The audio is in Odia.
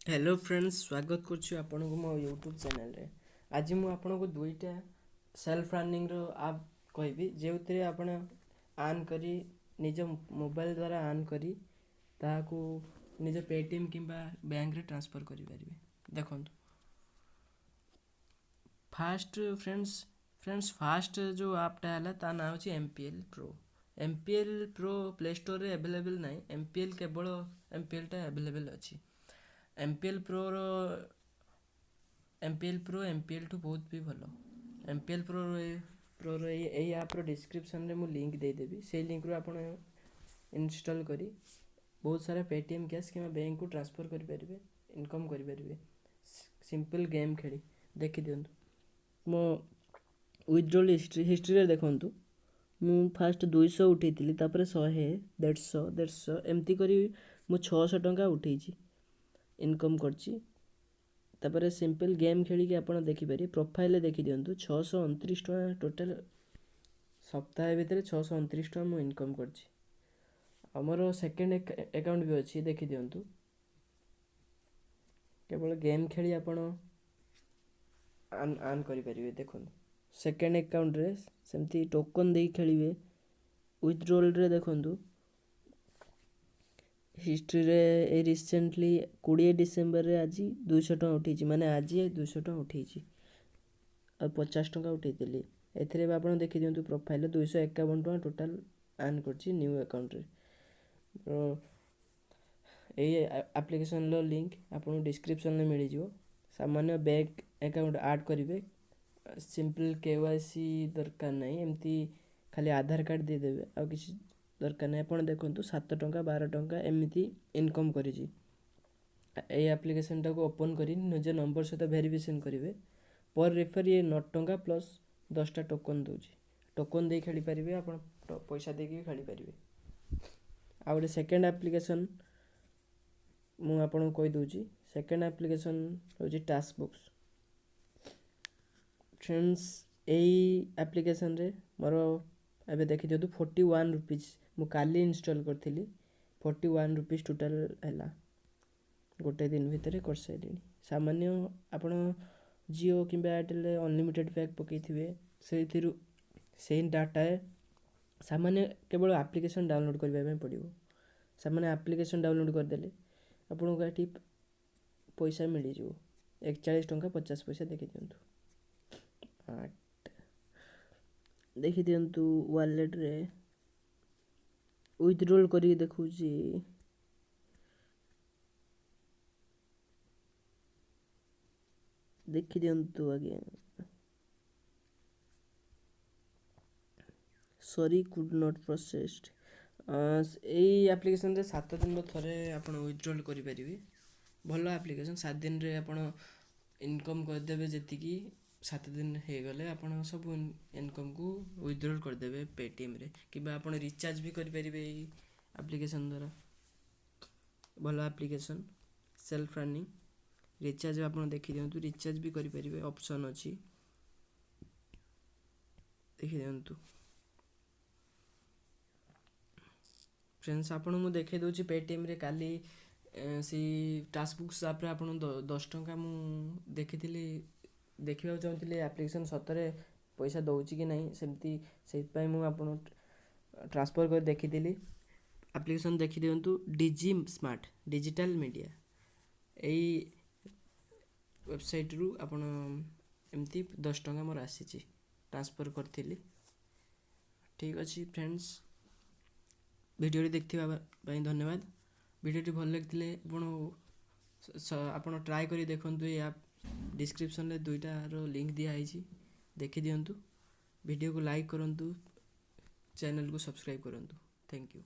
ହ୍ୟାଲୋ ଫ୍ରେଣ୍ଡସ୍, ସ୍ୱାଗତ କରୁଛି ଆପଣଙ୍କୁ ମୋ ୟୁଟ୍ୟୁବ୍ ଚ୍ୟାନେଲରେ। ଆଜି ମୁଁ ଆପଣଙ୍କୁ ଦୁଇଟା ସେଲ୍ଫ ଆର୍ନିଂର ଆପ୍ କହିବି, ଯେଉଁଥିରେ ଆପଣ ଆର୍ନ କରି, ନିଜ ମୋବାଇଲ ଦ୍ୱାରା ଆର୍ନ କରି ତାହାକୁ ନିଜ ପେଟିଏମ୍ କିମ୍ବା ବ୍ୟାଙ୍କରେ ଟ୍ରାନ୍ସଫର୍ କରିପାରିବେ। ଦେଖନ୍ତୁ ଫାଷ୍ଟ ଫ୍ରେଣ୍ଡସ୍, ଫାଷ୍ଟ ଯେଉଁ ଆପ୍ଟା ହେଲା ତା ନାଁ ହେଉଛି M P L pro. M P L pro play ଷ୍ଟୋରରେ ଆଭେଲେବଲ୍ ନାହିଁ। ଏମ୍ ପି ଏଲ୍, କେବଳ ଏମ୍ ପି ଏଲ୍ଟା ଆଭେଲେବଲ୍ ଅଛି। ଏମ୍ ପି ଏଲ୍ ପ୍ରୋର, M P L pro M P L ଠୁ ବହୁତ ବି ଭଲ। ଏମ୍ ପି ଏଲ୍ ପ୍ରୋର ଏଇ ଆପ୍ର ଡିସ୍କ୍ରିପ୍ସନ୍ରେ ମୁଁ ଲିଙ୍କ୍ ଦେଇଦେବି। ସେଇ ଲିଙ୍କ୍ରୁ ଆପଣ ଇନଷ୍ଟଲ୍ କରି ବହୁତ ସାରା ପେଟିଏମ୍ କ୍ୟାସ୍ କିମ୍ବା ବ୍ୟାଙ୍କକୁ ଟ୍ରାନ୍ସଫର୍ କରିପାରିବେ, ଇନକମ୍ କରିପାରିବେ ସିମ୍ପଲ୍ ଗେମ୍ ଖେଳି। ଦେଖିଦିଅନ୍ତୁ ମୋ ୱିଥଡ୍ରଲ୍ ହିଷ୍ଟ୍ରିରେ ଦେଖନ୍ତୁ, ମୁଁ ଫାଷ୍ଟ 200 ଉଠେଇଥିଲି, ତାପରେ 100, 150, 150 ଏମିତି କରି ମୁଁ 600 ଟଙ୍କା ଉଠେଇଛି, ଇନକମ୍ କରିଛି। ତାପରେ ସିମ୍ପଲ୍ ଗେମ୍ ଖେଳିକି ଆପଣ ଦେଖିପାରିବେ, ପ୍ରୋଫାଇଲ୍ରେ ଦେଖିଦିଅନ୍ତୁ, 629 ଟଙ୍କା ଟୋଟାଲ୍ ସପ୍ତାହେ ଭିତରେ 629 ଟଙ୍କା ମୁଁ ଇନକମ୍ କରିଛି। ଆଉ ମୋର ସେକେଣ୍ଡ ଆକାଉଣ୍ଟ ବି ଅଛି, ଦେଖିଦିଅନ୍ତୁ। କେବଳ ଗେମ୍ ଖେଳି ଆପଣ ଆର୍ନ କରିପାରିବେ। ଦେଖନ୍ତୁ, ସେକେଣ୍ଡ ଆକାଉଣ୍ଟରେ ସେମିତି ଟୋକନ୍ ଦେଇ ଖେଳିବେ। ୱିଥଡ୍ରଲ୍ରେ ଦେଖନ୍ତୁ, ହିଷ୍ଟ୍ରିରେ ଏଇ ରିସେଣ୍ଟଲି 20 ଡିସେମ୍ବରରେ ଆଜି 200 ଟଙ୍କା ଉଠେଇଛି, ମାନେ ଆଜି 200 ଟଙ୍କା ଉଠେଇଛି ଆଉ 50 ଟଙ୍କା ଉଠେଇଥିଲି। ଏଥିରେ ବି ଆପଣ ଦେଖିଦିଅନ୍ତୁ, ପ୍ରୋଫାଇଲ୍ରେ 251 ଟଙ୍କା ଟୋଟାଲ୍ ଆର୍ନ କରିଛି ନ୍ୟୁ ଆକାଉଣ୍ଟରେ। ଏଇ ଆପ୍ଲିକେସନ୍ର ଲିଙ୍କ୍ ଆପଣଙ୍କୁ ଡିସ୍କ୍ରିପ୍ସନ୍ରେ ମିଳିଯିବ। ସାମାନ୍ୟ ବ୍ୟାଙ୍କ ଆକାଉଣ୍ଟ ଆଡ଼୍ କରିବେ, ସିମ୍ପଲ୍ KYC ଦରକାର ନାହିଁ, ଏମିତି ଖାଲି ଆଧାର କାର୍ଡ଼ ଦେଇଦେବେ, ଆଉ କିଛି ଦରକାର ନାହିଁ। ଆପଣ ଦେଖନ୍ତୁ, 7 ଟଙ୍କା, 12 ଟଙ୍କା ଏମିତି ଇନକମ୍ କରିଛି। ଏଇ ଆପ୍ଲିକେସନ୍ଟାକୁ ଓପନ୍ କରି ନିଜ ନମ୍ବର ସହିତ ଭେରିଫିକେସନ୍ କରିବେ। ପର୍ ରେଫର୍ ଇଏ 9 ଟଙ୍କା ପ୍ଲସ୍ 10ଟା ଟୋକନ୍ ଦେଉଛି। ଟୋକନ୍ ଦେଇ ଖେଳିପାରିବେ ଆପଣ, ପଇସା ଦେଇକି ବି ଖେଳିପାରିବେ। ଆଉ ଗୋଟେ ସେକେଣ୍ଡ ଆପ୍ଲିକେସନ୍ ମୁଁ ଆପଣଙ୍କୁ କହିଦେଉଛି। ସେକେଣ୍ଡ ଆପ୍ଲିକେସନ୍ ହେଉଛି ଟାସ୍କ ବୁକ୍ସ। ଫ୍ରେଣ୍ଡସ୍, ଏଇ ଆପ୍ଲିକେସନ୍ରେ ମୋର ଏବେ ଦେଖିଦିଅନ୍ତୁ, 41 ରୁପିଜ୍ ମୁଁ କାଲି ଇନଷ୍ଟଲ୍ କରିଥିଲି, 41 ରୁପିଜ୍ ଟୋଟାଲ୍ ହେଲା, ଗୋଟେ ଦିନ ଭିତରେ କରିସାରିଲିଣି। ସାମାନ୍ୟ ଆପଣ ଜିଓ କିମ୍ବା ଏୟାରଟେଲ୍ରେ ଅନଲିମିଟେଡ଼୍ ପ୍ୟାକ୍ ପକାଇଥିବେ, ସେଇଥିରୁ ସେଇ ଡାଟା ସାମାନ୍ୟ କେବଳ ଆପ୍ଲିକେସନ୍ ଡାଉନଲୋଡ଼୍ କରିବା ପାଇଁ ପଡ଼ିବ। ସାମାନ୍ୟ ଆପ୍ଲିକେସନ୍ ଡାଉନଲୋଡ଼୍ କରିଦେଲେ ଆପଣଙ୍କୁ ଏଠି ପଇସା ମିଳିଯିବ, 41 ଟଙ୍କା 50 ପଇସା। ଦେଖିଦିଅନ୍ତୁ, 8 ଦେଖିଦିଅନ୍ତୁ, ୱାଲେଟ୍ରେ ୱିଥଡ୍ରଲ୍ କରିକି ଦେଖାଉଛି। ଦେଖିଦିଅନ୍ତୁ ଆଜ୍ଞା, ସରି, could not processed. ଏଇ ଆପ୍ଲିକେସନ୍ରେ 7 ଦିନର ଥରେ ଆପଣ ୱିଥଡ୍ରଲ୍ କରିପାରିବେ। ଭଲ ଆପ୍ଲିକେସନ୍। 7 ଦିନରେ ଆପଣ ଇନକମ୍ କରିଦେବେ ଯେତିକି, 7 ଦିନ ହେଇଗଲେ ଆପଣ ସବୁ ଇନକମ୍କୁ ୱିଥଡ୍ରଲ୍ କରିଦେବେ ପେଟିଏମ୍ରେ, କିମ୍ବା ଆପଣ ରିଚାର୍ଜ ବି କରିପାରିବେ ଏଇ ଆପ୍ଲିକେସନ୍ ଦ୍ୱାରା। ଭଲ ଆପ୍ଲିକେସନ୍, ସେଲ୍ଫ ଆର୍ନିଂ। ରିଚାର୍ଜ ଆପଣ ଦେଖିଦିଅନ୍ତୁ, ରିଚାର୍ଜ ବି କରିପାରିବେ, ଅପସନ୍ ଅଛି, ଦେଖିଦିଅନ୍ତୁ। ଫ୍ରେଣ୍ଡସ୍, ଆପଣଙ୍କୁ ମୁଁ ଦେଖାଇ ଦେଉଛି, ପେଟିଏମ୍ରେ କାଲି ସେଇ ଟାସ୍କ ବୁକ୍ସ ଆପ୍ରେ ଆପଣ 10 ଟଙ୍କା ମୁଁ ଦେଖିଥିଲି, ଦେଖିବାକୁ ଚାହୁଁଥିଲି ଆପ୍ଲିକେସନ୍ ସତରେ ପଇସା ଦେଉଛି କି ନାହିଁ। ସେମିତି ସେଇଥିପାଇଁ ମୁଁ ଆପଣ ଟ୍ରାନ୍ସଫର୍ କରି ଦେଖିଥିଲି। ଆପ୍ଲିକେସନ୍ ଦେଖିଦିଅନ୍ତୁ, ଡିଜି ସ୍ମାର୍ଟ ଡିଜିଟାଲ୍ ମିଡ଼ିଆ, ଏଇ ୱେବସାଇଟ୍ରୁ ଆପଣ ଏମିତି 10 ଟଙ୍କା ମୋର ଆସିଛି, ଟ୍ରାନ୍ସଫର୍ କରିଥିଲି। ଠିକ୍ ଅଛି ଫ୍ରେଣ୍ଡସ୍, ଭିଡ଼ିଓଟି ଦେଖିଥିବା ପାଇଁ ଧନ୍ୟବାଦ। ଭିଡ଼ିଓଟି ଭଲ ଲାଗିଥିଲେ ଆପଣ ଟ୍ରାଏ କରି ଦେଖନ୍ତୁ। ଏଇ ଆପ୍ ଡିସ୍କ୍ରିପ୍ସନ୍ରେ ଦୁଇଟାର ଲିଙ୍କ୍ ଦିଆହେଇଛି, ଦେଖିଦିଅନ୍ତୁ। ଭିଡ଼ିଓକୁ ଲାଇକ୍ କରନ୍ତୁ, ଚ୍ୟାନେଲକୁ ସବସ୍କ୍ରାଇବ୍ କରନ୍ତୁ। Thank you.